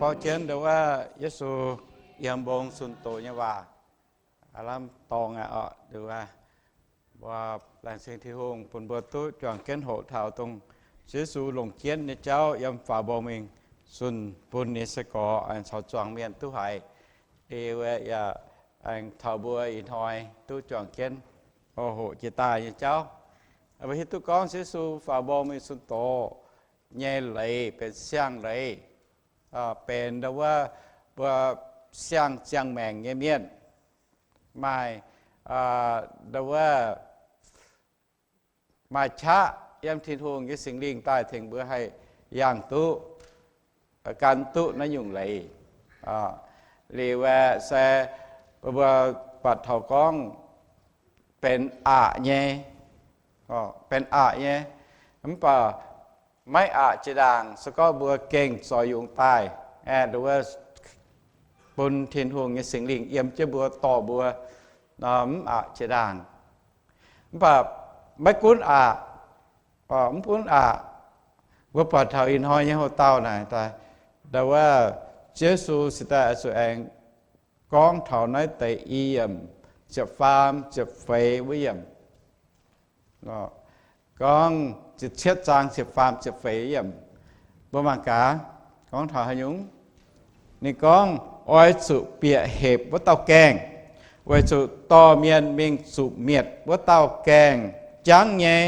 Gorngv jienv ndau wuov Yesu yiem mbong zunh doz nyei waac, aav lamh dorngx aqv oc. Ndau wuov laengz zingh Tin-Hungh bun mbuo duqv juangc jienv hoqc taux dongh Yesu longc jienv nyei jauv yiem faaux mbong mingh zunh bun ninh sai-gorx aengx caux zuangx mienh duqv haiz. Liuz yaac aengx taux mbuo ih hnoi duqv juangc jienv hoqc jiex daaih nyei jauv. Mbuo hiuv duqv gorngv Yesu faaux mbong mingh zunh doz nyei leiz benx siang-leiz, benx ndau wuov mbuo siang-ziangh maengc nyei mienh, maaih ndau wuov maaih qaqv yiem Tin-Hungh nyei Singx Lingh daaih tengx mbuo haih yangh duqv, gan duqv naaiv nyungc leiz. Liuz aeqv, se mbuo buatc taux gorngv benx aqc nyei, benx aqc nyei, mv baac maiv aqc jiex ndaangc. Se gorngv mbuo gengh zoux yungz daaih, ndau wuov bun Tin-Hungh nyei Singx Lingh yiem jienv mbuo, dorh mbuo, mv aqc jiex ndaangc. Mv baac maiv gunv aqc, mv gunv aqc, mbuo buatc taux ih hnoi nyei hoc-dauh naaic daaih, ndau wuov Ziouv Yesu se daaih oix zuqc aengx gorngv taux naaiv deix i yiemc ziepc faam ziepc feix wuov yiemc. Gorngv ziepc cietv zaang ziepc faam ziepc feix yiemc, mbuo mangc gaax, gorngv taux haaix nyungc. Ninh gorngv, oix zuqc bieqc hepc wuov dauh gaengh, weic zuqc dorh mienh mingh zuqc mietc wuov dauh gaengh jangv nyei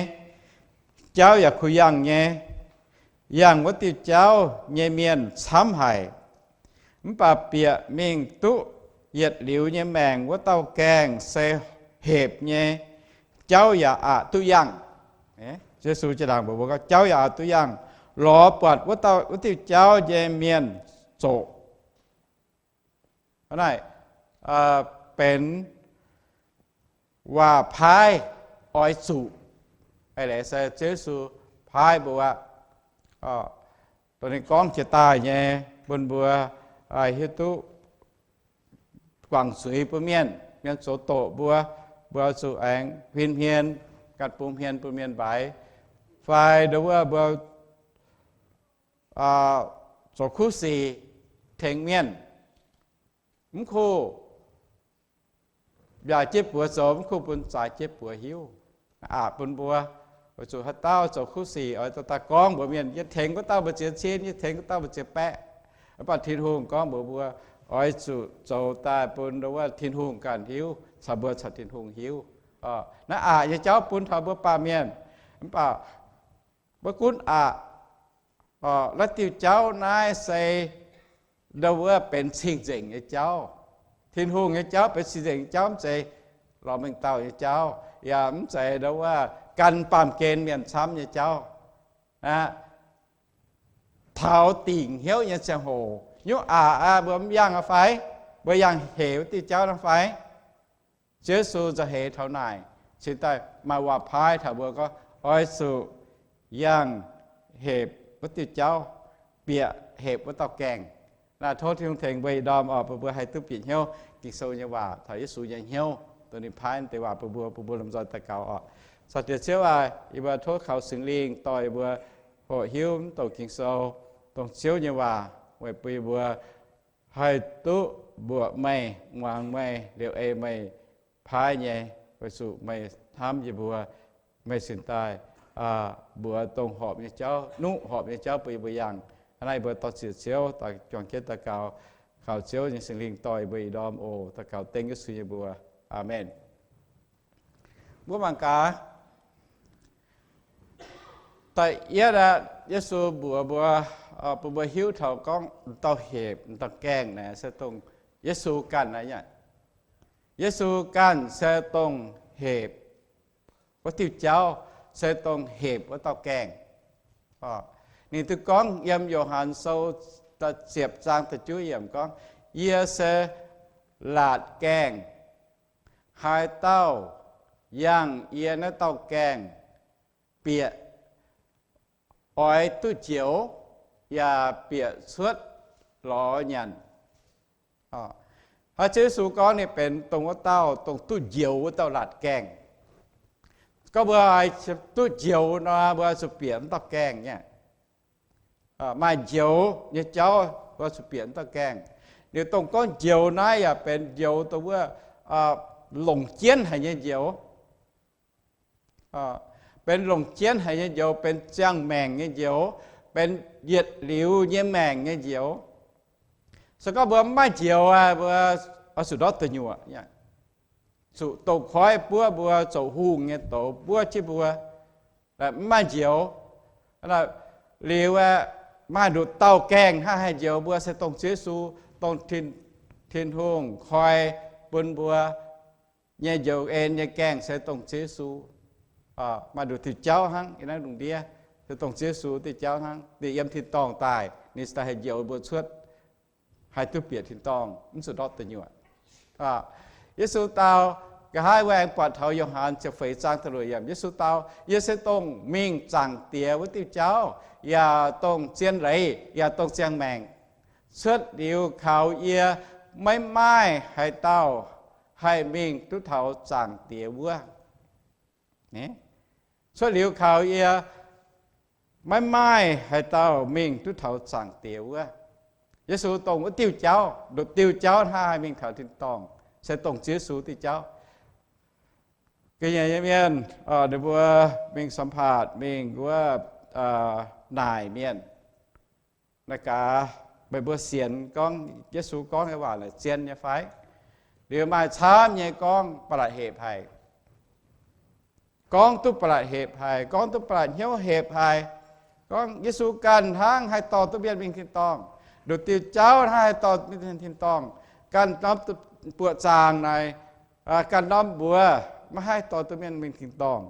jauv yaac kuh yangh nyei. Yangh wuov diuh jauv nyei mienh camv haic, mv baac bieqc mingh duqv yietc liuz nyei maengc wuov dauh gaengh se hepc nyei, jauv yaac aqc duqv yangh. Yesu jaa-ndaangc mbuox mbuo gorngv, jauv yaac aqc duqv yangh, lorz buatc wuov dauh, wuov diuh jauv nyei mienh zoqc. Hnangv naaic, benx waac-paaiv oix zuqc, eix leiz se Ziouv Yesu paaiv mbuo aqv. Dongh ninh gorngv jiex daaih nyei bun mbuo hiuv duqv guangc zuiz bun mienh, mienh zoux doqc mbuo, mbuo zuqc aengx huin hmien, ganh bun hmien bun mienh mbaix, fai ndau wuov mbuo zoux kuv sic tengx mienh, mv kuv mbiaac jienv buoz zoux, mv kuv bun zaaix jienv buoz hiuv. Aqc bun mbuo, weic zuqc haaix dauh zoux kuv sic oix daaih gorngv mbuox mienh, yie tengx wuov dauh mbu'ziex cin, yie tengx wuov dauh mbu'ziex baeqv. Mv baac Tin-Hungh gorngv mbuox mbuo, oix zuqc zoux daaih bun ndau wuov Tin-Hungh ganh hiuv caux mbuo caux Tin-Hungh hiuv. Naaiv aqc nyei jauv bun taux mbuo baamh mienh. Mv baac maiv gunv aqc, naaiv diuh jauv naaiv se ndau wuov benx cing-nzengc nyei jauv. Tin-Hungh nyei jauv benx cing-nzengc nyei jauv, mv zeiz lorz mengh dauh nyei jauv, yaac mv zeiz ndau wuov gan baamh gen mienh camv nyei jauv. Taux dingc hnyouv nyei ziangh hoc, nyungc aqc aqv, mbuo mv yangh aqv fai? Mbuo yangh hepc wuov diuh jauv nor fai? Ziouv Yesu nzauh heix taux naaic, cingx daaih maaih waac-paaiv taux mbuo gorngv, oix zuqc yangh hepc wuov diuh jauv, bieqc hepc wuov dauh gaengh. Naaiv tov Tin-Hungh tengx mbuo ih ndorm oc, bun mbuo haih duqv bieqc hnyouv Ging-Sou nyei waac taux Yesu nyei hnyouv, dongh ninh paaiv deix waac bun mbuo, bun mbuo lomh nzoih daux gaux oc. Caux Diex Ziouv aac, yie mbuo tov kaux Singx Lingh dorh yie mbuo hoqc hiuv mv douc Ging-Sou, dongh Ziouv nyei waac, weic bun yie mbuo haih duqv mbuoqc meih, muangx meih, liuz ei meih paaiv nyei, weic zuqc meih hnamv yie mbuo, meih cingx daaih mbuox dongh horpc nyei jauv, nuqv horpc nyei jauv bun yie mbuo yangh. Hnangv naaiv yie mbuo dorh ziec Ziouv, juangc jienv daux gaux, kaux Ziouv nyei Singx Lingh dorh yie mbuo ih ndorm oc. Daux gaux dengv Yesu nyei mbuox. Aamen. Mbuo mangc gaax, da'yietv aqv, Yesu mbuox mbuo, bun mbuo hiuv taux gorngv dauh hepc, dauh gaengh naaic se dongh Yesu ganh naaic. Yesu ganh se dongh hepc wuov diuh jauv, se dongh hepc wuov dauh gaengh. Ninh duqv gorngv yiem Yo^han Sou ziepc zaang da'juov yiemc gorngv, yie se laatc gaengh. Haaix dauh yangh yie naaiv dauh gaengh, bieqc oix duqv njoux, yaac bieqc cuotv lorz nyanc. Hnangv Ziouv Yesu gorngv ninh benx dongh wuov dauh dongh duqv njoux wuov dauh laatc gaengh. Gorngv mbuo duqv njoux nor, mbuo zuqc bieqc wuov dauh gaengh nyei. Maaih njoux nyei jauv, mbuo zuqc bieqc wuov dauh gaengh. Liuz dongh gorngv njoux naaiv yaac benx njoux dongh wuov longc jienv haic nyei njoux, benx longc jienv haic nyei njoux, benx ziangh maengc nyei njoux, benx yietc liuz nyei maengc nyei njoux. Se gorngv mbuo mv maaih njoux aqv, mbuo oix zuqc ndortv deic nyuoqc, zuqc douz-koiv buov mbuo, zoux hungh nyei douz buov jienv mbuo, mv maaih njoux. Liuz aeqv, maaih nduqc dauh gaengh hnangv haih njoux mbuo se dongh Ziouv Yesu, dongh Tin-Hungh koi bun mbuo nyei njoux en nyei gaengh se dongh Ziouv Yesu. Maaih nduqc diuh jauv hnangv, yiem naaiv lungh ndiev se dongh Ziouv Yesu diuh jauv hnangv. Ninh yiem tin-dorngh daaih, ninh daaih haih njoux mbuo cuotv, haih duqv bieqc tin-dorngh, mv zuqc ndortv deic nyuoqc. Yesu dau, nqa'haav wuov aengx buatc taux Yo^han ziepc feix zaang da'luoqc yiemc. Yesu dau, Yie se dongh mingh Zaangc Diex wuov diuh jauv, yaac dongh zien leiz, yaac dongh ziangh maengc. Cuotv liuz kaux yie, maiv maaih haaix dauh haih mingh duqv taux Zaangc Diex wuov. Cuotv liuz kaux yie, maiv maaih haaix dauh mingh duqv taux Zaangc Diex wuov. Yesu dongh wuov diuh jauv, nduqc diuh jauv hnangv haih mingh taux tin-dorngh, se dongh Ziouv Yesu diuh jauv. Ga'nyiec nyei mienh, ninh mbuo mingh สัมภาษณ์, mingh wuov naaic mienh, Naaic gaax, meih mbuo sienx gorngv Yesu gorngv nyei waac naaic zien nyei fai? Liuz maaih camv nyei gorngv ba'laqc hepc haic, gorngv duqv ba'laqc hepc haic, gorngv duqv ba'laqc hnyouv hepc haic. Gorngv Yesu ganh hnangv haih dorh duqv mienh mingh tin-dorngh, nduqc diuh jauv hnangv haih dorh mienh mingh tin-dorngh. Ganh norm buoqc zaangc naaic, ganh norm mbuox maiv haih dorh duqv mienh mingh tin-dorngh.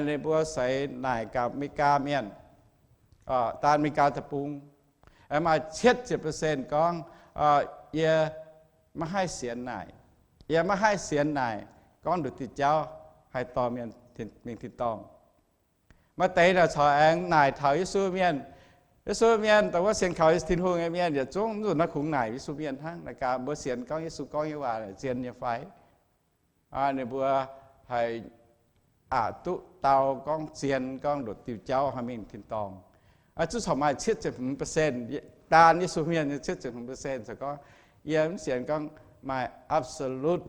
Ninh mbuo seix naaic gaax America mienh, daan America deic-bung, maaih cietv ziepc percent gorngv, Yie maiv haih sienx naaic. Yie maiv haih sienx naaic gorngv nduqc diuh jauv haih dorh mienh mingh tin-dorngh. Maaih deix naaic corc aengx naaic taux Yesu mienh. Yesu mienh, dongh wuov sienx kaux Tin-Hungh nyei mienh yietc zungv mv zuqc naaiv kungx naaic Yesu mienh hnangv. Naaic gaax mbuo sienx gorngv Yesu gorngv nyei waac zien nyei fai? Ninh mbuo haih aqc duqv dau gorngv zien, gorngv nduqc diuh jauv haih mingh tin-dorngh. Zuqc corc maaih cietv ziepc hmz percent, daan Yesu mienh nyei cietv ziepc hmz percent corc gorngv, Yie mv sienx gorngv maaih absolute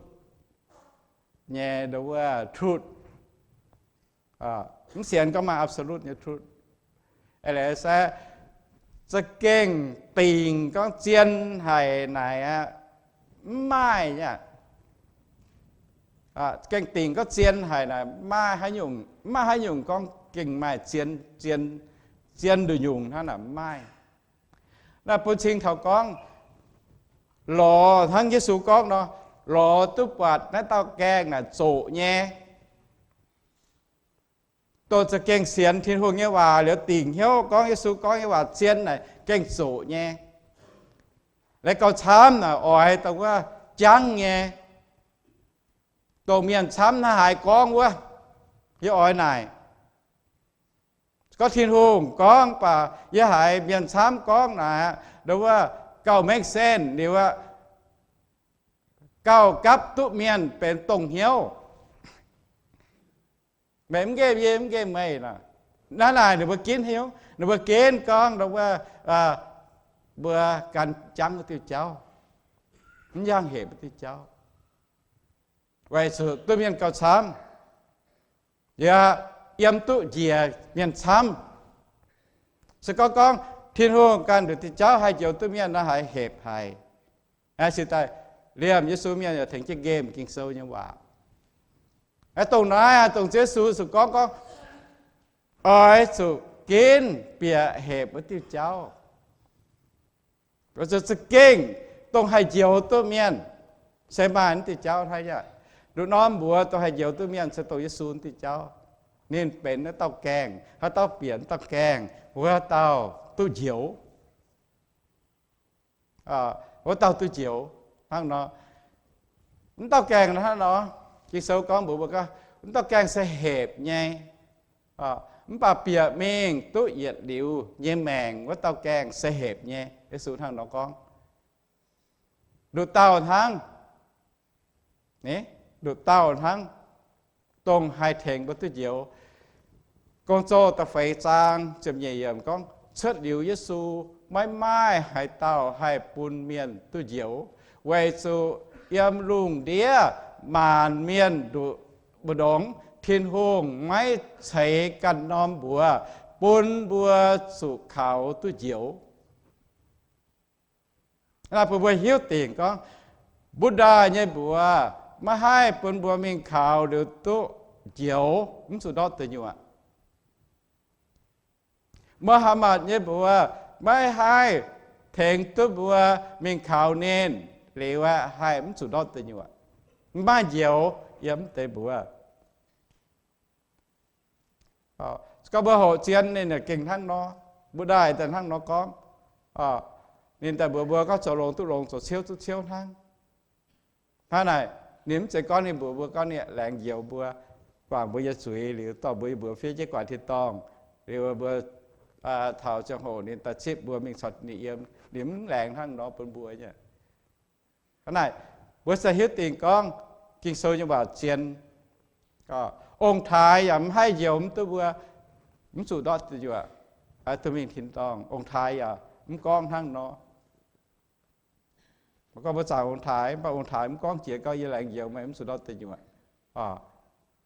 nyei ndo wuov truth. Mv sienx gorngv maaih absolute nyei truth. Eix leiz se za'gengh dingc gorngv zien haic naaic aqv, mv maaih aqv. Gengh dingc gorngv zien haic naaic, mv maaih haaix nyungc, mv maaih haaix nyungc gorngv gengh maaih zien, zien, zien nduqc nyungc hnangv naaic, mv maaih. Naaiv bun cing taux gorngv lorz hnangv Yesu gorngv nor, lorz duqv buatc naaiv dauh gaengh naaic zoqc nyei. Dongh za'gengh sienx Tin-Hungh nyei waac liuz dingc hnyouv gorngv Yesu gorngv nyei waac zien naaic gengh zoqc nyei. Laaix gauh camv naaic oix dongh wuov jangv nyei, dongh mienh camv hnangv haaix gorngv wuov, yie oix naaic. Gorngv Tin-Hungh gorngv baac yie haiz mienh camv gorngv naaic, ndo wuov gauh make sense liuz aqv, gauh gapv duqv mienh benx dongh hnyouv. Meih mv nqemh yie, mv nqemh meih nor. Naaiv naaic ninh mbuo ginv hnyouv, ninh mbuo ginv gorngv ndo wuov, mbuo gan jangv wuov diuh jauv, mv yangh hepc wuov diuh jauv. Weic zuqc duqv mienh gauh camv, yaac yiem duqv njiec mienh camv. Se gorngv gorngv Tin-Hungh ganh nduqc diuh jauv haih njoux duqv mienh nor, haiz hepc haic. Aa, se daaih liemh Yesu mienh yaac tengx jienv nqemh Ging-Sou nyei waac. Aa, dongh naaiv aa, dongh Ziouv Yesu zuqc gorngv gorngv, oix zuqc ginv bieqc hepc wuov diuh jauv. Oix zuqc za'gengh dongh haih njoux duqv mienh, se maaih naaiv diuh jauv hnangv aqv. Nduqc norm mbuox dongh haih njoux duqv mienh se dongh Yesu naaiv diuh jauv. Ninh benx naaiv dauh gaengh, haaix dauh bieqc naaiv dauh gaengh, wuov dauh duqv njoux. Wuov dauh duqv njoux hnangv nor. Mv dauh gaengh hnangv nor, Ging-Sou gorngv mbuox mbuo gorngv, mv dauh gaengh se hepc nyei. Mv baac bieqc mingh duqv yietc liuz nyei maengc wuov dauh gaengh se hepc nyei. Yesu hnangv nor gorngv. Nduqc dauh hnangv, nduqc dauh hnangv, dongh haih tengx mbuo duqv njoux. Gong-Zoh da'feix zaang ziepc nyeic yiemc gorngv, cuotv liuz Yesu maiv maaih haaix dauh haih bun mienh duqv njoux, weic zuqc yiem lungh ndiev maanc mienh nduqc mbu'ndongx, Tin-Hungh maiv ceix ganh norm mbuox bun mbuo zuqc kaux duqv njoux. Naaiv bun mbuo hiuv dingc gorngv, Buddha nyei mbuox maiv haih bun mbuo mingh kaux liuz duqv njoux, mv zuqc ndortv deic nyuoqc. Muhammad nyei mbuox maiv haih tengx duqv mbuo mingh kaux ninh liuz aeqv, haih mv zuqc ndortv deic nyuoqc. Mv maaih njoux yiem mv deix mbuox. Gorngv mbuo hoqc zien ninh gengh hnangv nor, mbuo daaih daaih hnangv nor gorngv. Ninh daaih mbuox mbuo gorngv zoux longx duqv longx, zoux ciouv duqv ciouv hnangv. Hnangv naaic, ninh mv zeiz gorngv ninh mbuox mbuo gorngv ninh laengz njoux mbuo, guangc mbuo nyei zuiz liuz dorh mbuo nyei mbuox fiev jienv guangc tin-dorngh. Liuz mbuo taux ziangh hoc ninh daaih zipv mbuo mingh caux ninh yiem, ninh mv laengz hnangv nor bun mbuo nyei. Hnangv naaic, mbuo se hiuv dingc gorngv Ging-Sou nyei waac zien. Ong-taaix yaac mv haih njoux mv duqv mbuo, mv zuqc ndortv deic nyuoqc, duqv mingh tin-dorngh. Ong-taaix yaac mv gorngv hnangv nor. Mv gorngv mbuo zaangc ong-taaix, mv baac ong-taaix mv gorngv jiex gorngv yie laengz njoux meih mv zuqc ndortv deic nyuoqc.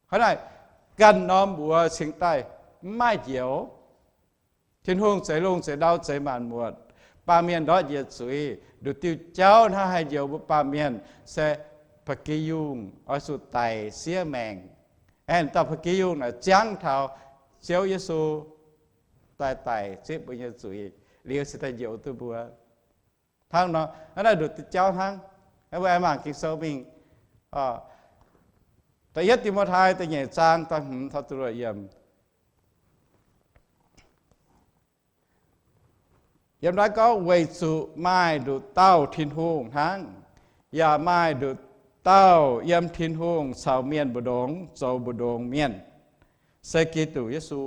Hnangv naaic, ganh norm mbuox cingx daaih mv maaih njoux. Tin-Hungh zeix lungh zeix ndau zeix maanc muotc, baamh mienh ndortv njiec zuiz, nduqc diuh jauv hnangv haih njoux mbuo baamh mienh se ba'gi yungh oix zuqc daic siev maengc. Aengx dauh ba'gi yungh naaic ziangv taux Ziouv Yesu daaih daic zipv mbuo nyei zuiz liuz cingx daaih njoux duqv mbuo. Hnangv nor, hnangv naaiv nduqc diuh jauv hnangv. Mbuo aengx mangc Ging-Sou mingh. Da'yietv Ti^mo^tai da'nyeic zaang da'hmz taux da'luoqc yiemc. Yiem naaiv gorngv, weic zuqc maaih nduqc dauh Tin-Hungh hnangv, yaac maaih nduqc dauh yiem Tin-Hungh caux mienh mbu'ndongx zoux mbu'ndongx mienh, se Giduc Yesu,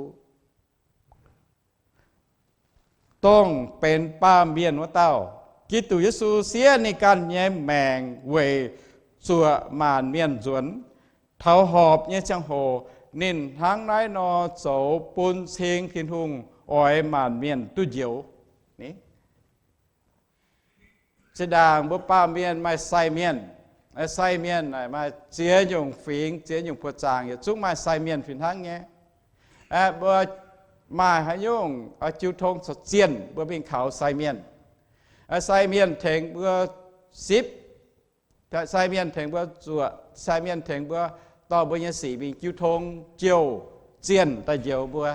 dongh benx baamh mienh wuov dauh. Giduc Yesu siev ninh ganh nyei maengc weic zuoqc maanc mienh nzuonx. Taux horpc nyei ziangh hoc, ninh hnangv naaiv nor zoux bun cing Tin-Hungh oix maanc mienh duqv njoux. Zinh ndaangc mbuo baamh mienh maaih sai mienh. Sai mienh naaic maaih ziex nyungc fingx, ziex nyungc buoqc zaangc, yietc zungv maaih sai mienh fih hnangv nyei. Mbuo maaih haaix nyungc jiu tong caux zienh, mbuo mingh kaux sai mienh. Sai mienh tengx mbuo sipv, sai mienh tengx mbuo zuoqc, sai mienh tengx mbuo dorh mbuo nyei sic mingh jiu tong jouh zienh daaih njoux mbuo.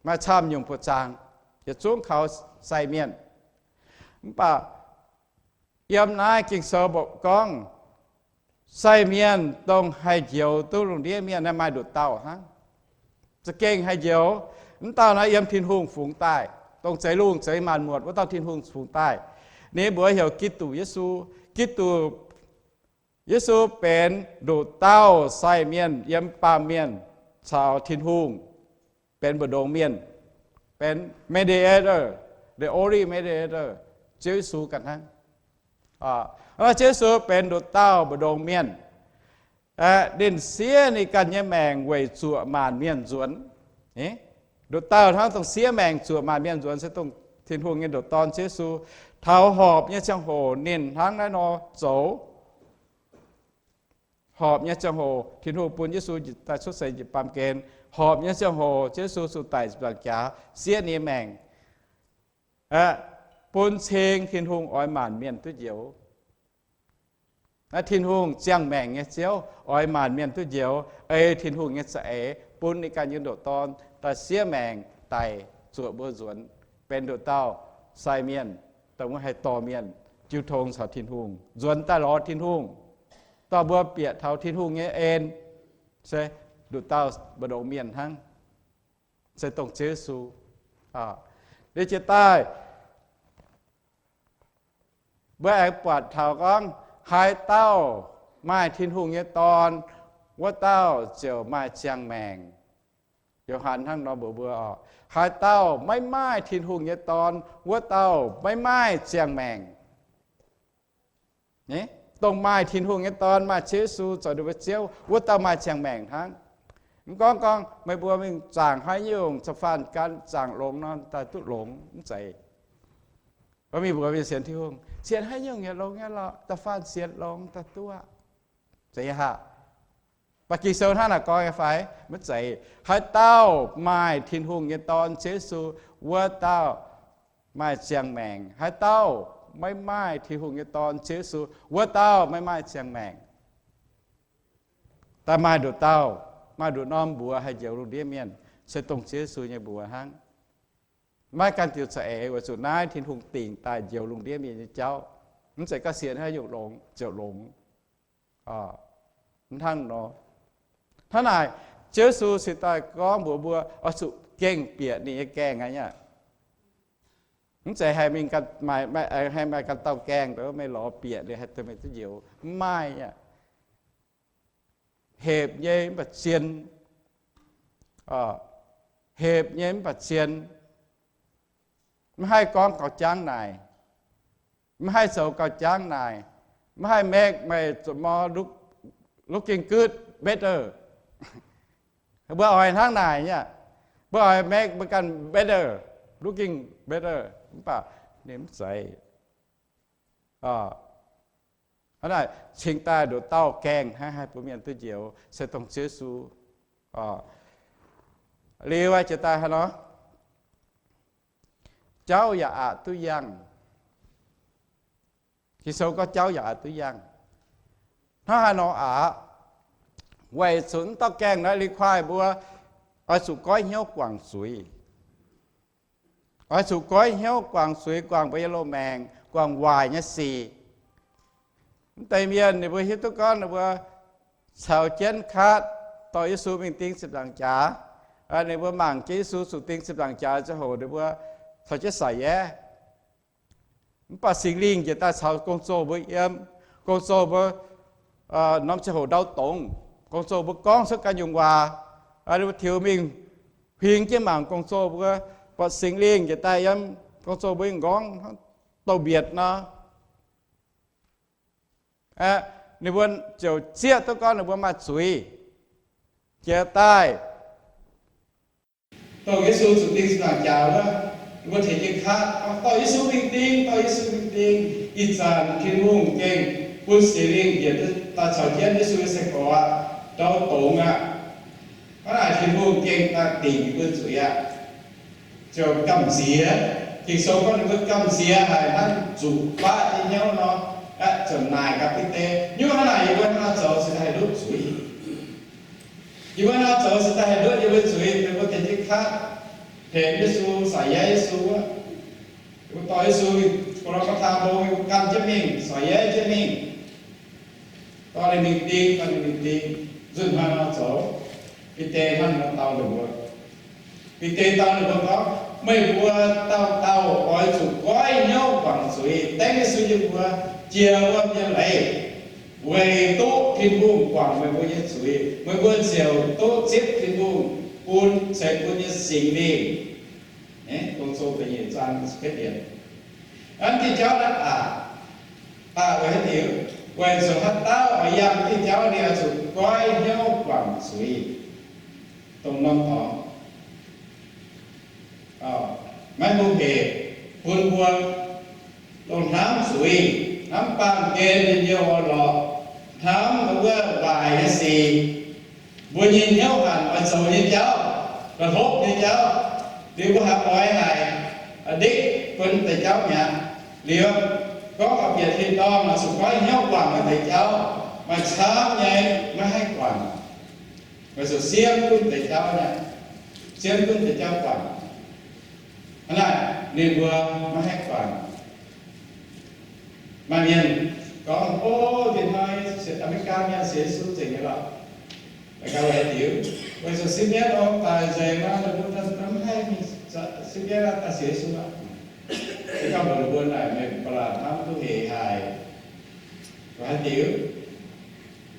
Maaih camv nyungc buoqc zaangc, yietc zungv kaux sai mienh. Mv baac yiem naaiv Ging-Sou mbuo gorngv, sai mienh dongh haih njoux duqv lungh ndiev mienh naaiv maaih nduqc dauh hnangv. Za'gengh haih njoux. Mv dauh naaiv yiem Tin-Hungh fungx daaih, dongh zeix lungh zeix maanc muotc wuov dauh Tin-Hungh fungx daaih. Ninh mbuox heuc Giduc Yesu. Giduc Yesu benx nduqc dauh sai mienh yiem baamh mienh caux Tin-Hungh, benx mbu'ndongx mienh, benx mediator, the only mediator, Ziouv Yesu ganh hnangv. Ziouv Yesu benx nduqc dauh mbu'ndongx mienh. Ninh siev ninh ganh nyei maengc weic zuoqc maanc mienh nzuonx. Nduqc dauh hnangv dongh siev maengc zuoqc maanc mienh nzuonx se dongh Tin-Hungh nyei ndoqc Dorn Ziouv Yesu. Taux horpc nyei ziangh hoc ninh hnangv naaiv nor zoux. Horpc nyei ziangh hoc Tin-Hungh bun Yesu daaih cuotv seix njiec baamh gen. Horpc nyei ziangh hoc Ziouv Yesu zuqc daic ziepc nzaangc jaax, siev ninh nyei maengc, bun cing Tin-Hungh oix maanc mienh duqv njoux. Naaiv Tin-Hungh ziangh maengc nyei Ziouv oix maanc mienh duqv njoux, ei Tin-Hungh nyei za'eix bun ninh ganh nyei ndoqc Dorn daaih siev maengc daic zuoqc mbuo nzuonx, benx nduqc dauh sai mienh, dongh mbuo haih dorh mienh jiu tong caux Tin-Hungh, nzuonx daaih lorz Tin-Hungh, dorh mbuo bieqc taux Tin-Hungh nyei en, se nduqc dauh mbu'ndongx mienh hnangv, se dongh Ziouv Yesu. Liuz jiex daaih mbuo aengx buatc taux gorngv, haaix dauh maaih Tin-Hungh nyei Dorn, wuov dauh ziouc maaih ziangh maengc. Yo^han hnangv nor mbuox mbuo oc, haaix dauh maiv maaih Tin-Hungh nyei Dorn, wuov dauh maiv maaih ziangh maengc. Dongh maaih Tin-Hungh nyei Dorn, maaih Ziouv Yesu zoux ninh mbuo Ziouv, wuov dauh maaih ziangh maengc hnangv. Mv gorngv gorngv meih mbuo mingh zaangc haaix nyungc, ca'faanh gan zaangc longx nor daaih duqv longx, mv zeiz. Mbuo mingh mbuox mienh sienx Tin-Hungh, sienx haaix nyungc yaac longx nyei lorqc, da'faanh sienx longx da'duqv. Zeiz aqv. Mv baac Ging-Sou hnangv naaic gorngv nyei fai? Maiv zeiz. Haaix dauh maaih Tin-Hungh nyei Dorn, Ziouv Yesu, wuov dauh maaih ziangh maengc. Haaix dauh maiv maaih Tin-Hungh nyei Dorn, Ziouv Yesu, wuov dauh maiv maaih ziangh maengc. Daaih maaih nduqc dauh, maaih nduqc norm mbuox haih njoux lungh ndiev mienh, se dongh Ziouv Yesu nyei mbuox hnangv. Maiv gan diuc za'eix, weic zuqc naaiv Tin-Hungh dingc daaih njoux lungh ndiev mienh nyei jauv. Mv zeiz gorngv sienx haaix nyungc longx ziouc longx. Mv hnangv nor. Hnangv naaic, Ziouv Yesu cingx daaih gorngv mbuox mbuo oix zuqc gengh bieqc ninh nyei gaengh aqv. Mv zeiz haih mingh, haih maaih ganh dauh gaengh, meih lorz bieqc liuz haih duqv meih duqv njoux. Mv maaih aqv. Hepc nyei mv baac zien. Hepc nyei mv baac zien. Maiv haih gorngv gauh jangv naaic. Maiv haih zoux gauh jangv naaic. Maiv haih make meih zoux more look, looking good, better. Mbuo oix hnangv naaic nyei. Mbuo oix make mbuo ganh better, looking better. Mv baac ninh mv zeiz. Hnangv naaic cingx daaih nduqc dauh gaengh hnangv haih bun mienh duqv njoux, se dongh Ziouv Yesu. Liuz jiex daaih hnangv nor, jauv yaac aqc duqv yangh. Ging-Sou gorngv jauv yaac aqc duqv yangh. Hnangv haaix nor aqc? Weic zuqc wuov dauh gaengh naaiv liz kuaaiv mbuo oix zuqc goiv hnyouv guangc zuiz. Oix zuqc goiv hnyouv guangc zuiz, guangc mbuo nyei loz-maengc, guangc waaic nyei sic. Mv deix mienh ninh mbuo hiuv duqv gorngv ninh mbuo caux jienv kaatv dorh Yesu mingh ding ziepc nzaangc jaax. Ninh mbuo mangc jienv Yesu zuqc ding ziepc nzaangc jaax ziangh hoc ninh mbuo caux jienv saic yaev. Mv baac Singx Lingh njiec daaih caux gong-zoh mbuo yiem, gong-zoh mbuo norm ziangh hoc ndau dongz, gong-zoh mbuo gorngv cuotv ganh nyungc waac, ninh mbuo tiux mingh huing jienv mangc gong-zoh mbuo, buatc Singx Lingh njiec daaih yiem gong-zoh mbuo nyei m'nqorngv hnangv douz-mbietc nor. Ninh mbuo ziouc zieqv duqv gorngv ninh mbuo maaih zuiz. Jiex daaih dongh Yesu zuqc ding ziepc nzaangc jaax wuov, ninh mbuo tengx jienv kaatv gorngv, dorh Yesu mingh ding, dorh Yesu mingh ding. Ih zanc Tin-Hungh gengh bun Singx Lingh njiec daaih caux jienv Yesu nyei sai-gorx aqv, ndau dongz aqv. Hnangv naaic Tin-Hungh gengh daaih dingc ninh mbuo zuiz aqv. Ziouc gamh nziex. Ging-Sou gorngv ninh mbuo gamh nziex haic hnangv zuqc baqv nyei hnyouv nor. Aeqv, ziouc naaic gaax Bide, nyungc hnangv naaic yie mbuo hnangv nor zoux cingx daaih haih ndutv zuiz. Yie mbuo hnangv nor zoux cingx daaih haih ndutv yie mbuo zuiz. Ninh mbuo tengx jienv kaatv, tengx Yesu, saic yaev Yesu wuov, mbuo dorh Yesu mingh Go^lor^gatc^taa Mbong, mbuo gan jienv mingh, saic yaev jienv mingh. Dorh ninh mingh ding, dorh ninh mingh ding. Nzunc hnoi nor zoux, Bide hnangv nor dau ninh mbuo. Bide dau ninh mbuo gorngv, meih mbuo dauh dauh oix zuqc goiv hnyouv guangc zuiz, dengv Yesu yiem mbuo, jiex wuom nyei leiz, weic duqv Tin-Hungh guangc meih mbuo nyei zuiz. Meih mbuo ziouc duqv zipv Tin-Hungh bun, ceix bun nyei Singx Lingh. Gong-Zoh da'nyeic zaang ziepc yietv yiemc. Hnangv diuh jauv naaiv aqc, aqc weic haaix diuc? Weic zuqc haaix dauh oix yangh diuh jauv, ninh oix zuqc goiv hnyouv guangc zuiz, dongh norm dorngx, maiv hungh hec, bun mbuo dongh hnamv zuiz, hnamv baamh gen njien-youh orn-lorqc, hnamv wuov waaic nyei sic, mbuo nyei hnyouv hanc oix zoux nyei jauv, la'hlopv nyei jauv, liuz mbuo haiz oix haic, ndikv bun deix jauv mi'aqv. Liuz gorngv oix bieqc tin-dorngh, oix zuqc goiv hnyouv guangc deix jauv, maaih camv nyei maiv haih guangc. Oix zuqc siemv gunv deix jauv nyei, siemv gunv deix jauv guangc. Hnangv naaic ninh mbuo maiv haih guangc. Maaih mienh gorngv, o, ih hnoi Aa^me^li^gaa mienh sienx Yesu nzengc nyei lorqc. Aa^me^li^gaa weic haaix diuc? Weic zuqc Sipv Mienv oix daic nzengc nor, ninh mbuo maiv haih mingh Sipv Mienv daaih sienx Yesu aqv. Se gorngv mbuox ninh mbuo naaic, meih ba'laqc hnamv duqv hec haic. Weic haaix diuc?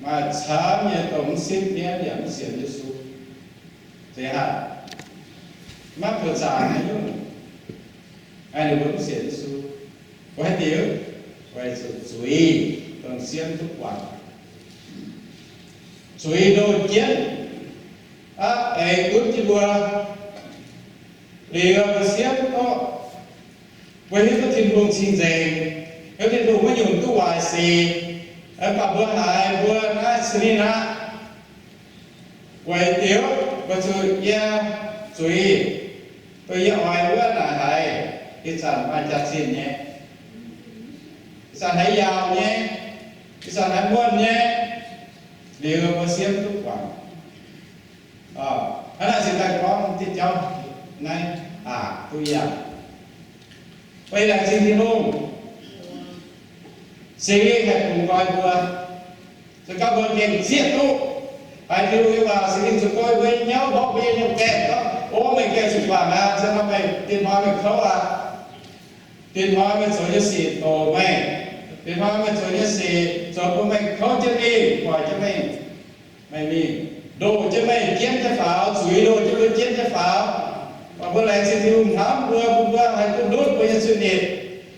Maaih camv nyei dongh mv Sipv Mienv yaac mv sienx Yesu. Zeiz haic, maiv buoqc zaangc haaix nyungc. Ninh mbuo mv sienx Yesu. Weic haaix diuc? Weic zuqc zuiz dongh siemv duqv guangc. Zuiz ndoh jienv aqv, aengx gunv jienv mbuo. Liuz mbuo siemv duqv Mbuo hiuv duqv Tin-Hungh cing-nzengc, hiuv Tin-Hungh maiv nyungc duqv waaic sic. Mv baac mbuo haiz mbuo naaiv sini aqv, weic diuc weic zuqc yie zuiz, dongh yie oix wuov naaic haiz, ih zanc maaih jaax-zinh nyei, ih zanc haiz yaauc nyei, ih zanc haiz muonh nyei, liuz mbuo siemv duqv guangc. Hnangv naaic se daaih gorngv diuh jauv naaiv aqc duqv yangh. Mbuo laengz zingh Tin-Hungh, Singx Lingh haih bungx nqoi mbuo. Se gorngv mbuo gengh zieqv duqv haiz Tin-Hungh nyei waac, Singx Lingh zuqc nqoi mbuo nyei hnyouv, mborqv mbuo nyei hnyouv gaengh gorngv, O, meih gengh zuqc guangc aqv, se nor meih dinh hnoi meih kouv aqv. Dinh hnoi meih zoux nyei sic doqc meih. Dinh hnoi meih zoux nyei sic zoux bun meih kouv jienv mingh, hoic jienv meih, meih mingh, ndoh jienv meih jienv nyei faaux, zuiz ndoh jienv mbuo jienv nyei faaux. Mv baac mbuo laengz zingh Tin-Hungh hnamv mbuo, bun mbuo haih duqv ndutv mbuo nyei zuiz-nipc,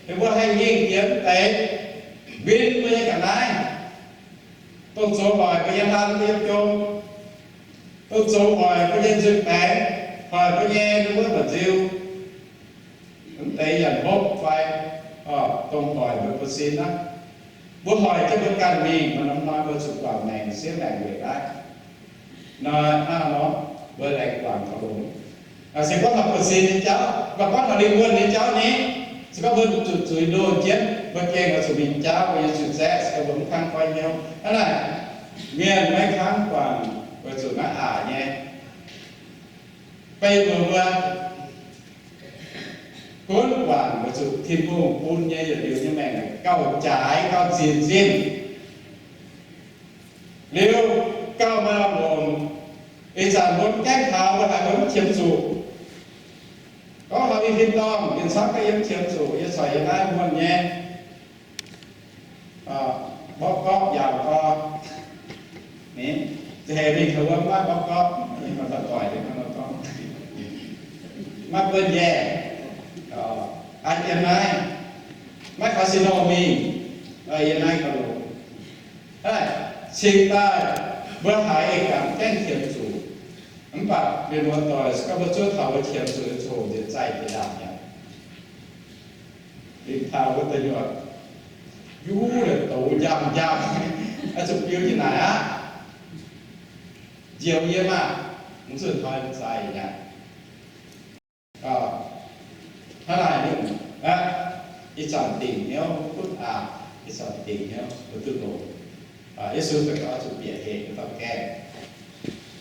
liuz mbuo haih ngingh diex mv deix, nquin mbuo nyei ga'naaiv, dongh zoux hoic mbuo nyei hlan, mbuo nyei jong, dongh zoux hoic mbuo nyei nzuih baengx, hoic mbuo nyei wuov mba'nziu, mv deix yaac hopv fai dongh hoic mbuo buo sin aqv. Mbuo hoic jienv mbuo ganh mingh, maaih norm hnoi mbuo zuqc guangc maengc, siev maengc weic naaiv. Nor hnangv nor, mbuo laengz guangc taux longx. Se gorngv taux buonv-sin nyei jauv, mv baac gorngv taux lingh wuonh nyei jauv ni, se gorngv mbuo zuqc zuiz ndoh jienv, mbuo gengh oix zuqc mingh jaauv mbuo nyei zuiz zaeqv, se gorngv mbuo mv kangv goiv hnyouv. Hnangv naaic, mienh maiv kangv guangc weic zuqc naaiv aqc nyei. Beiv mbuo mbuo gunv guangc weic zuqc Tin-Hungh bun nyei yietc liuz nyei maengc gauh jaaix, gauh zinh zinh. Liuz gauh maaih lamh longc. Ih zanc mbuo mv gaengh taux, mbuo haiz mbuo mv qiemx zuqc. Gorngv taux i tin-dorngh, yie camv gaax yie mv qiemx zuqc, yie corc yiem naaiv muonh nyei mborqv gorqv yaac gorqv. Ninh za'heix mingh taux wuov maiv mborqv gorqv, ninh maaih doic-doic nyei gorngv, maiv buonv njaeh, yiem naaiv, maiv casino mingh, yiem naaiv gauh longx. Cingx daaih mbuo haiz ganh gaengh qiemx zuqc, mv baac mienh muoz-doic, se gorngv mbuo zuov taux mbuo qiemx zuqc nyei coc nziex zaih jiex ndaangc mi'aqv. Lingh taux wuov deix nyuoqc, yuv la'doux njamv njamv, oix zuqc biu jienv naaic aqv. Njoux yie maah, mv zuqc hnoi mv zaaih aqv. Hnangv naaic nyungc aqv, ih zanc dingc hnyouv gunv aqc, ih zanc dingc hnyouv mbuo duqv longx. Yesu daaih gauh zuqc bieqc hec mv dauh gaengh.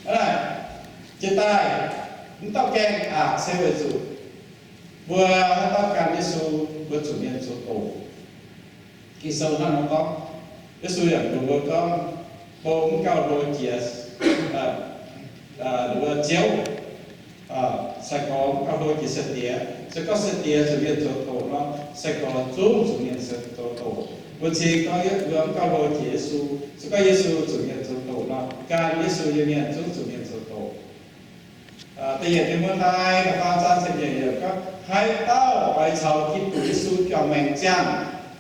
Hnangv naaic, jiex daaih mv dauh gaengh aqc se weic zuqc mbuo haaix dauh gan Yesu, mbuo zuqc mienh zoux doqc. Ging-Sou hnangv nor gorngv, Yesu yaac mbuox mbuo gorngv, bou mv gauh hlo jiex, wuov ziouv, sai-gorx mv gauh hlo jiex sai-diex. Se gorngv sai-diex zuqc mienh zoux doqc nor, sai-gorx zungv zuqc mienh zoux doqc. Mbuo cingx gorngv mbuo mv gauh hlo jiex Yesu, se gorngv Yesu zuqc mienh zoux doqc nor, gan Yesu nyei mienh zungv zuqc mienh zoux doqc. Da'yietv Ti^mo^tai da'faam zaang ziepc nyeic yiemc gorngv, haaix dauh oix caux Giduc Yesu juangc maengc ziangh,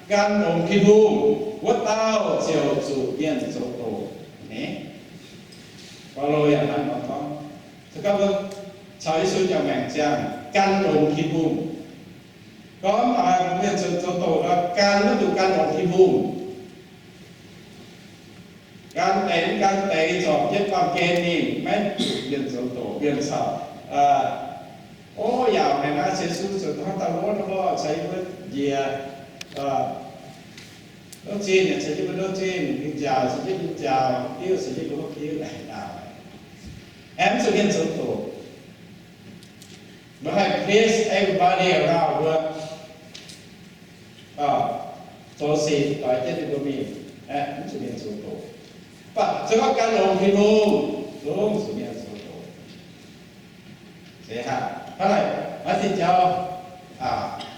gan longx Tin-Hungh, wuov dauh ziouc zuqc mienh zoux doqc. Baulo yaac hnangv nor gorngv, se gorngv mbuo caux Yesu juangc maengc ziangh, gan longx Tin-Hungh. Gorngv mv baac mienh zoux doqc nor, gan maiv zuqc gan longx Tin-Hungh. Gan deix mv gan deix, zorpc jienv baamh gen mingh, maiv zuqc mienh zoux doqc. Mienh caux, o, yaac haiz naaiv Yesu zoux haaix dauh lorz, caux yie mbuo njiec, ndoqv zinh caux yie mbuo ndoqv zinh, mingh nziaauc caux yie mbuo nziaauc, diuv caux yie mbuo diuv, naaic aeqv, mv zuqc mienh zoux doqc. Mbuo haih please everybody around mbuo, zoux sic doix jienv ninh mbuo mingh, mv zuqc mienh zoux doqc. Mv baac se gorngv gan longx Tin-Hungh, zungv zuqc mienh zoux doqc. Hnangv naaic, naaiv diuh jauv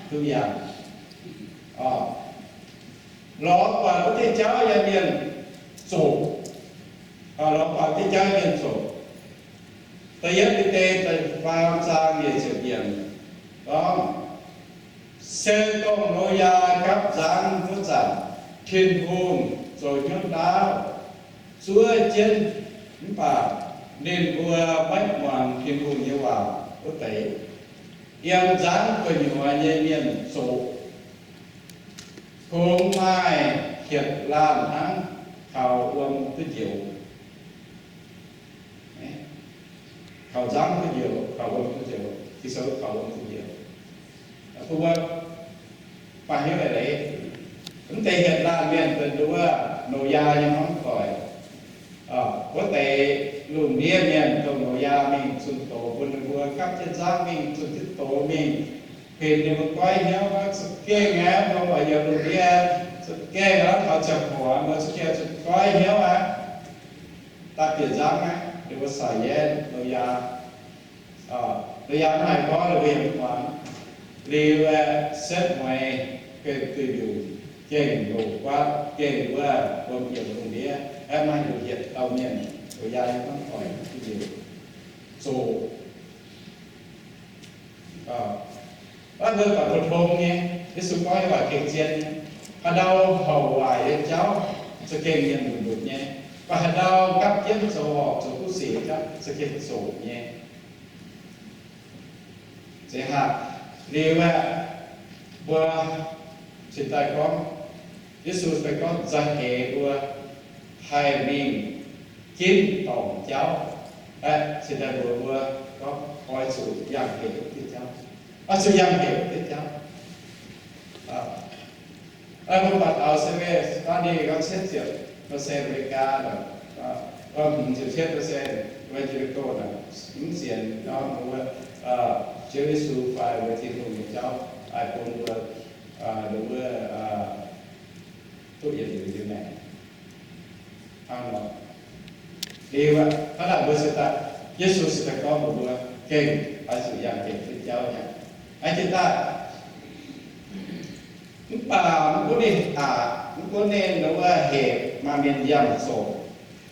duqv yangh. Lorz buatc wuov diuh jauv yiem mienh zoqc. Lorz buatc diuh jauv yiem mienh zoqc. Da'yietv Bide da'faam zaang nyeic ziepc yiemc gorngv, se dongh Noyaa gapv nzangv wuov zanc, Tin-Hungh zoux hnyouv ndaauv zuov jienv, mv baac ninh mbuo maiv muangx Tin-Hungh nyei waac wuov deix. Yiem nzangv gu'nyuoz nyei mienh zoqc, kungx maaih hietc laanh hnangv kaux wuom duqv njoux. Kaux nzangv duqv njoux, kaux wuom duqv njoux, Ging-Sou kaux wuom duqv njoux. Bun mbuo maaih hiuv leiz-leiz. Mv deix hietc laanh mienh benx nduov Noyaa nyei hmuangv doic. Wuov deix lungh ndiev mienh dongh Noyaa mingh zunh doz bun ninh mbuo gapv jienv nzangv, mingh zunh jienv doz mingh, kuinx ninh mbuo goiv hnyouv aqv. Za'gengh aeqv, mbuo oix yiem lungh ndiev, za'gengh aeqv, taux ziangh hoc mbuo za'gengh zuqc goiv hnyouv aqv. Daaih bieqc nzangv aqv, ninh mbuo saaic yaenv Noyaa. Noyaa mv haih gorngv ninh mbuo yiem muangx. Liuz aeqv, setv mueiz gengh duih mbiungc, gengh loc guaatv, gengh wuov wuom yiem lungh ndiev, aeqv, maaih nduqc hietc dauh mienh, Noyaa nyei hmuangv doic, duih mbiungc, zoqc. Mv baac bu tong nyei, Yesu gorngv nyei waac gengh zien nyei. Haaix ndau houc waaic nyei jauv za'gengh mienh nduqc nduqc nyei. Mv baac haaix ndau gapv jienv zoux horpc zoux kuv sic nyei jauv za'gengh zoqc nyei. Zeiz haaix liuz aeqv, mbuo cingx daaih gorngv, Yesu fai gorngv za'heix mbuo haih mingh ginv dorngc jauv. Aeqv, cingx daaih mbuox mbuo gorngv oix zuqc yangh hepc wuov diuh jauv. Oix zuqc yangh hepc wuov diuh jauh. Mbuo buatc taux se mei, da'nyeic gorngv cietv ziepc percent America, hmz ziepc cietv percent Evangelical mv sienx gorngv mbuo Ziouv Yesu fai mbuo Tin-Hungh nyei jauv haih bun mbuo, wuov, duqv yietc liuz nyei maengc. Hnangv nor, liuz aqv, hnangv naaic mbuo se daaih, Yesu se daaih gorngv mbuox mbuo gengh oix zuqc yangh hepc wuov diuh jauv nyei. Aa, jiex daaih, mv baac mv gunv ninh aqc, mv gunv ninh wuov hepc maaih mienh yangh zoqc,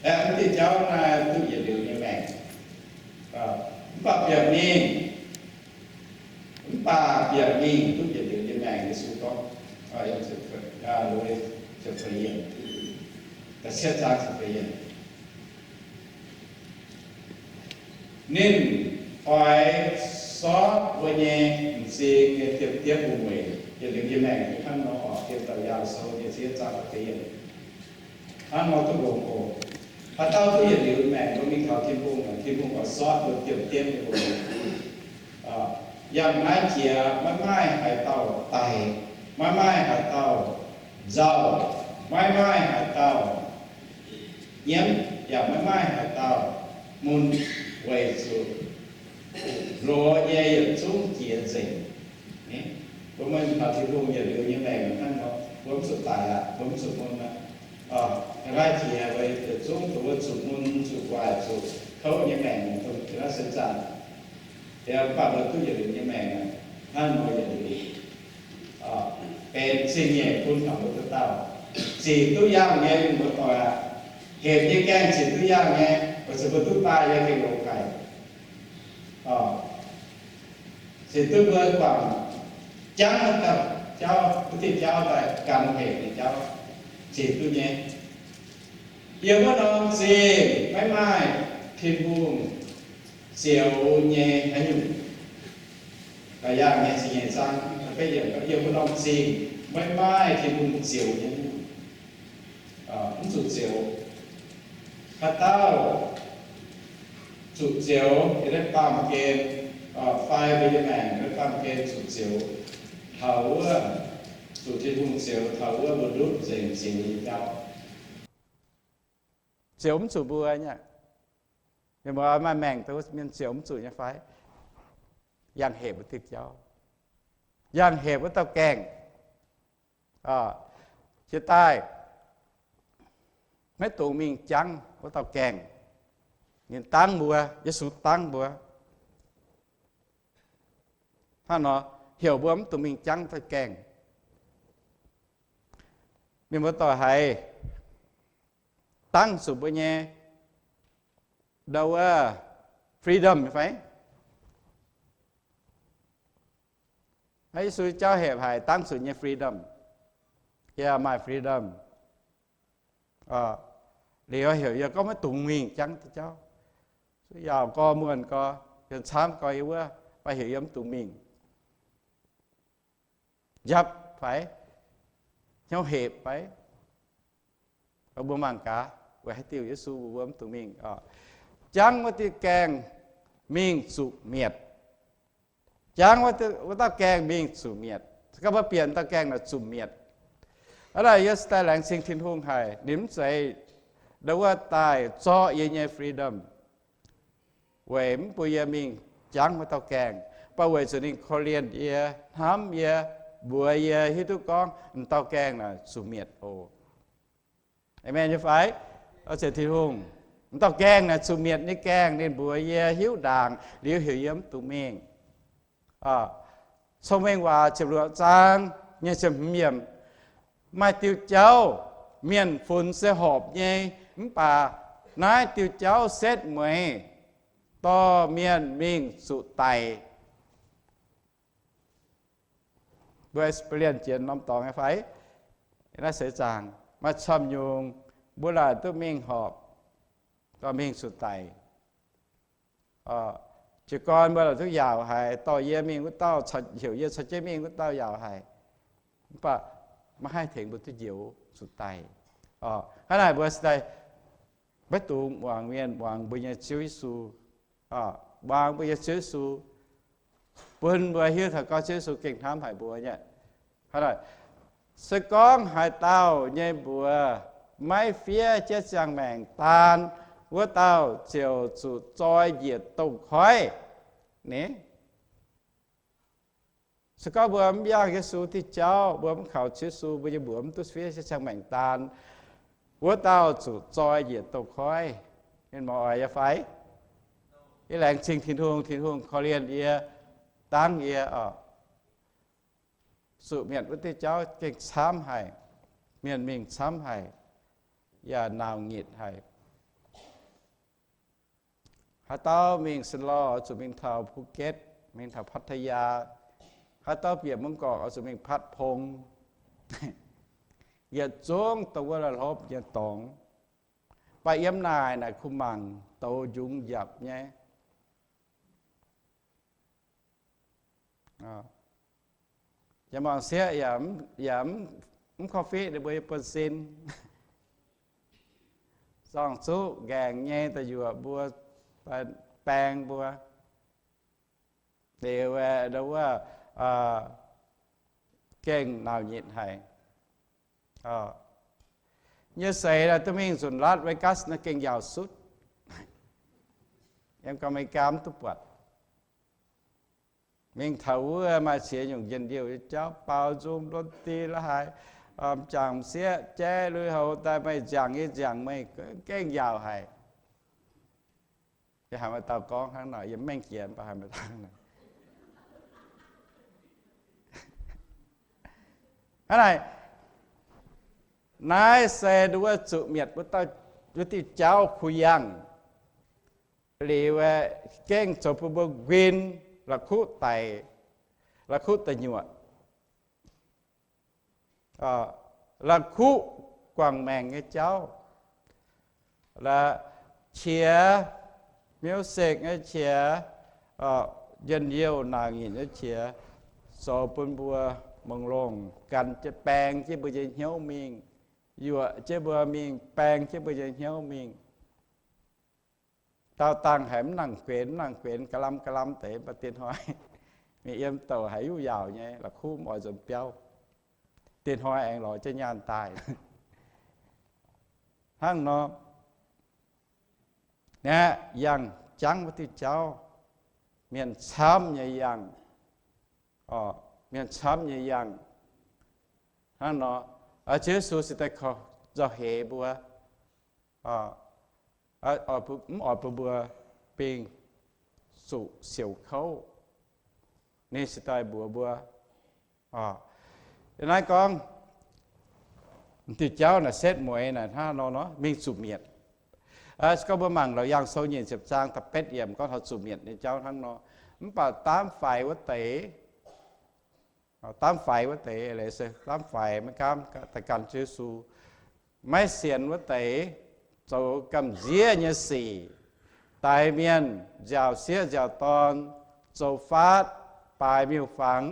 aeqv, wuov diuh jauv naaiv duqv yietc liuz nyei maengc. Mv baac bieqc mingh, mv baac bieqc mingh duqv yietc liuz nyei maengc, Yesu gorngv, ziepc feix yiemc, da'cietv zaang ziepc feix yiemc. Ninh oix sortv mbuo nyei m'zing nyei diemv diemv wuic, yietc liuz nyei maengc hnangv nor oc. Dien dauh Yaangh Sou nyei ziex zaang da'feix yiemc. Hnangv nor duqv longx oc. Haaix dauh duqv yietc liuz maengc, mbuo mingh taux Tin-Hungh, Tin-Hungh oix sortv mbuo diemv diemv nyei wuic. Yangh naaiv jiex maiv maaih haaix dauh daic, maiv maaih haaix dauh nzauh, maiv maaih haaix dauh nyiemv, yaac maiv maaih haaix dauh mun, weic zuqc loz nyei yietc zungv jiex nzengc. Mbuo mingh taux Tin-Hungh yietc liuz nyei maengc hnangv nor, mbuo mv zuqc daic aqv, mbuo mv zuqc mun aqv. Naaiv jiex weic yietc zungv dongh wuov zuqc mun, zuqc waaic, zuqc kouv nyei maengc, dongh naaiv se zanc. Mv baac mbuo duqv yietc liuz nyei maengc aqv, hnangv nor yietc liuz. Benx zingh nyeic bun taux mbuo dauh dauh. Zic duqv yangh nyei, mienh muoz-doic aac, hepc nyei gaengh zic duqv yangh nyei, weic zuqc mbuo duqv daaih nyei gengh longx haic. Zic duqv mbuo guangc jangv jauv, wuov diuh jauv daaih gan hepc nyei jauv, zic duqv nyei. Yiem wuov norm zingh maiv maaih Tin-Hungh zioux nyei haaix nyungc. Yangh nyei zic nyeic zaang, yiem wuov norm zingh maiv maaih Tin-Hungh zioux nyei haaix nyungc. Mv zuqc zioux. Haaix dauh zuqc zioux, yiem naaiv baamh gen, fai mbuo nyei maengc naaiv baamh gen zuqc zioux, taux wuov, zuqc Tin-Hungh zioux taux wuov mbuo ndutv nzengc zioux nyei jauv. Zioux mv zuqc mbuo nyei. Mienh muoz, maaih maengc dongh mienh zioux mv zuqc nyei fai? Yangh hepc wuov diuh jauv, yangh hepc wuov dauh gaengh. Jiex daaih, maiv dungx mingh jangv wuov dauh gaengh. Ninh dangv mbuo, Yesu dangv mbuo. Hnangv nor, heuc mbuo mv dungx mingh jangv dauh gaengh. Mienh muoz-doic, haaix dangv zuqc mbuo nyei ndau wuov freedom fai? Naaiv Yesu jauv hepc haic dangv zuqc nyei freedom. Yie maaih freedom. Liuz heuc yie gorngv maiv dungx mingh jangv diuh jauv. Yaauc gorx muonh gorx, yie camv gorx yie wuov, mv baac heuc yie mv dungx mingh. njapc fai hnyouv hepc fai? Mbuo mangc gaax, weic haaix diuc Yesu mbuox mbuo mv dungx mingh oc? Jangv wuov diuh gaengh mingh zuqc mietc. Jangv wuov dauh gaengh mingh zuqc mietc. Se gorngv mbuo bieqc dauh gaengh naaic zuqc mietc. Hnangv naaic yie daaih laengz zingh Tin-Hungh haic, ninh mv zeiz ndau wuov daaih zorqv yie nyei freedom weic mv bun yie mingh jangv wuov dauh gaengh, mv baac weic zuqc ninh korv-lienh yie, hnamv yie, mbuox yie hiuv duqv gorngv m'dauh gaengh naaic zuqc mietc oc. Aamen nyei fai? Oc, zeiz Tin-Hungh. M'dauh gaengh naaic zuqc mietc nyei gaengh, ninh mbuox yie hiuv ndaangc liuz heuc yie mv dungx mingh. Cong-Mengh Waac ziepc luoqc zaang nyei ziepc hmz yiemc, maaih diuh jauv mienh funx se horpc nyei, mv baac naaiv diuh jauv setv mueiz dorh mienh mingh zuqc daic. Mbuo, mbuo lienh jienv norm dorngx nyei fai? Naaiv seix zaangc maaih camv nyungc mbuo laaic duqv mingh horpc, dorh mingh zuqc daic. Jiez gorn mbuo laaic duqv yaauc haic, dorh yie mingh wuov dauh, heuc yie caux jienv mingh wuov dauh yaauc haic, mv baac maiv haih tengx mbuo duqv njoux zuqc daic. Hnangv naaic mbuo se daaih maiv dungx muangx mienh, muangx mbuo nyei Ziouv Yesu. Muangx mbuo nyei Ziouv Yesu, bun mbuo hiuv taux gorngv Ziouv Yesu gengh hnamv haic mbuo nyei. Hnangv naaic, se gorngv haaix dauh nyei mbuox maiv fiev jienv ziangh maengc daan, wuov dauh ziouc zuqc zoi njiec dongh koiv. Ni, se gorngv mbuo mv yangh Yesu diuh jauv, mbuo mv kaux Ziouv Yesu, mbuo nyei mbuox mv duqv fiev jienv ziangh maengc daan, wuov dauh zuqc zoi njiec dongh koiv. Mienh muoz-oix nyei fai? Yie laengz zingh Tin-Hungh, Tin-Hungh korv-lienh yie, dangv yie oc. Zuqc mietc wuov diuh jauv gengh camv haic. Mienh mingh camv haic, yaac nauc nyitc haic. Haaix dauh mingh Sa'lorh oix zuqc mingh taux Phuket, mingh taux Pattaya. Haaix dauh bieqc Mungv Gorqv oix zuqc mingh Phat Phong. Yietc zungv dongh wuov la'hlopv nyei dorngx. Mv baac yiem naaic naaic kuh mangc douz njungx njapc nyei. Yaac mangc sieqv yaac mv korv-fiqv ninh mbuo nyei buonv-sin. Zorng-zuqv nqaengc nyei da'nyuoqc mbuo, baeng mbuo. Liuz wuov gengh nauc nyitc haic. Nyei seix naaic duqv mingh nzunc Las Vegas naaiv gengh yaauc sutv. Yiem America mv duqv buatc. Mingh taux wuov maaih ziex nyungc njien-youh nyei jauv, baaux nzung, ndon-di, la'haaix, m'jangc m'sieqv, jaiv lui-houx daaih, meih nziangc yie nziangc meih, gengh yaauc haic. Yie haiz maaih dauh gorngv hnangv nor, yie mv mengh jiex, mv baac haiz maaih dauh hnangv nor. Hnangv naaic, naaiv se nduov zuqc mietc wuov diuh jauv kuh yangh. Liuz aeqv, gengh zoux bun mbuo nquin, la'kuqv daic, la'kuqv da'nyuoqc. La'kuqv guangc maengc nyei jauv, la'qiex, music nyei qiex, njien-youh naaic nyitc nyei qiex, zoux bun mbuo mongh longh, gan jienv baeng jienv mbuo nyei hnyouv mingh, yuoqc jienv mbuo mingh, baeng jienv mbuo nyei hnyouv mingh. Daauh dangh haiz mv nangc guenx, mv nangc guenx, ga'lam ga'lam deix, mv baac diex hnoi mingh yiem douc haiz yuqv yaauc nyei, la'kuqv mv oix nzuonx biauv. Diex hnoi aengx lorz jienv nyaanh daaih. Hnangv nor, naaiv yangh jangv wuov diuh jauv, mienh camv nyei yangh, mienh camv nyei yangh. Hnangv nor, Ziouv Yesu se daaih korv nzauh heix mbuo, mv oix bun mbuo bingh zuqc siouc kouv. Ninh se daaih mbuox mbuo, naaiv gorngv diuh jauv naaic setv mueiz naaic hnangv nor nor mingh zuqc mietc. Se gorngv mbuo mangc Laauc Yaangh Sou nyeic ziepc zaang da'betv yiemc gorngv taux zuqc mietc nyei jauv hnangv nor. Mv baac daamv faix wuov deix, daamv faix wuov deix, leiz se daamv faix maiv gaamv daaih gan Ziouv Yesu. Maiv sienx wuov deix, zoux gamh nziev nyei sic, daix mienh, nziaauc sieqv nziaauc dorn, zoux faatv, baaix miuc-fangx,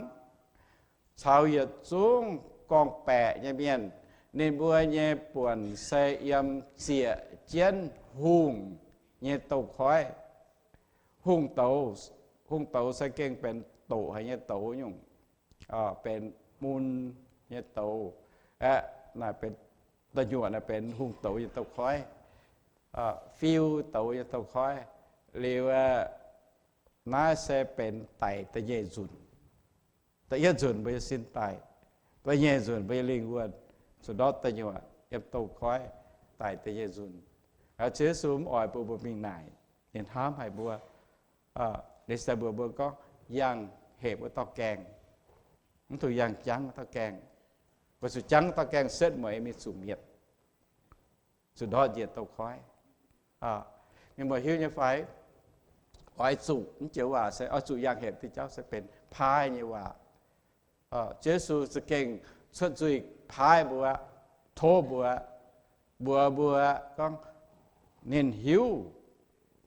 caux yietc zungv gorngv-baeqc nyei mienh. Ninh mbuo nyei buonc se yiem zieqc jienv hungh nyei douz-koiv. Hungh douz, hungh douz se gengh benx doqc haic nyei douz nyungc, benx mun nyei douz. Aeqv, naaic benx, da'nyuoqc naaic benx hungh douz nyei douz-koiv, fiu douz nyei douz-koiv. Liuz, naaiv se benx daic da'nyeic nzunc. Da'yietv nzunc mbuo nyei sin daic, da'nyeic nzunc mbuo nyei lingh wuonh zuqc ndortv da'nyuoqc yiem douz-koiv daic da'nyeic nzunc. Ziouv Yesu mv oix bun mbuo mingh naaic. Ninh hnamv haic mbuo. Ninh se mbuox mbuo gorngv, yangh hepc wuov dauh gaengh, mv dungx yangh jangv wuov dauh gaengh. Weic zuqc jangv wuov dauh gaengh setv meih mingh zuqc mietc, zuqc ndortv njiec douz-koiv. Mienh muoz hiuv nyei fai? Oix zuqc, mv joux waac se oix zuqc yangh hepc diuh jauv se benx paaiv nyei waac. Ziouv Yesu za'gengh cuotv nzuih paaiv mbuo, tov mbuo, mbuox mbuo gorngv ninh hiuv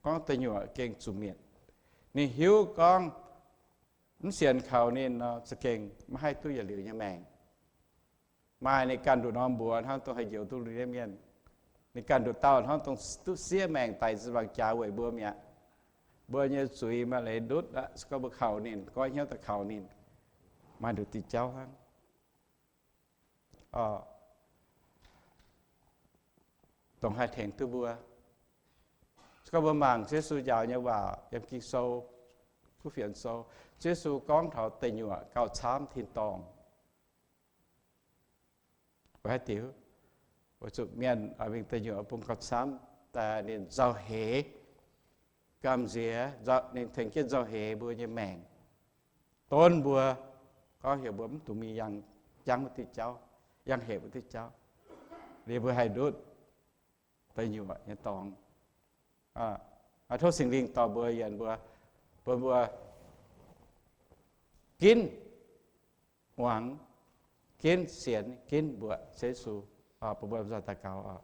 gorngv da'nyuoqc gengh zuqc mietc. Ninh hiuv gorngv mv sienx kaux ninh nor za'gengh maiv haih duqv yietc liuz nyei maengc. Maaih ninh ganh nduqc norm mbuox hnangv dongh haih njoux duqv liuz nyei mienh. Ninh ganh nduqc dauh hnangv dongh duqv siev maengc daic ziepc nzaangc jaax weic mbuo mi'aqv. Mbuo nyei zuiz maaih leiz ndutv aqv. Se gorngv mbuo kaux ninh, goiv hnyouv daaih kaux ninh, maaih nduqc diuh jauv hnangv, dongh haih tengx duqv mbuo. Se gorngv mbuo mangc Ziouv Yesu njaaux nyei waac yiem Ging-Sou, Kuv Fienx Sou, Ziouv Yesu gorngv taux deic nyuoqc gauh camv tin-dorngh. Weic haaix diuc? Weic zuqc mienh mingh deic nyuoqc bun gauh camv, daaih ninh nzauh heix, gamh nziex, ninh tengx jienv nzauh heix mbuo nyei maengc, donv mbuo, gorngv heuc mbuo mv dungx mingh yangh jangv wuov diuh jauv, yangh hepc wuov diuh jauv, liuz mbuo haih ndutv deic nyuoqc nyei dorngx. Tov Singx Lingh dorh mbuo, yienc mbuo, bun mbuo ginv muangx, ginv sienx, ginv mbuoqc Ziouv Yesu. Bun mbuo nzoih daux gaux oc.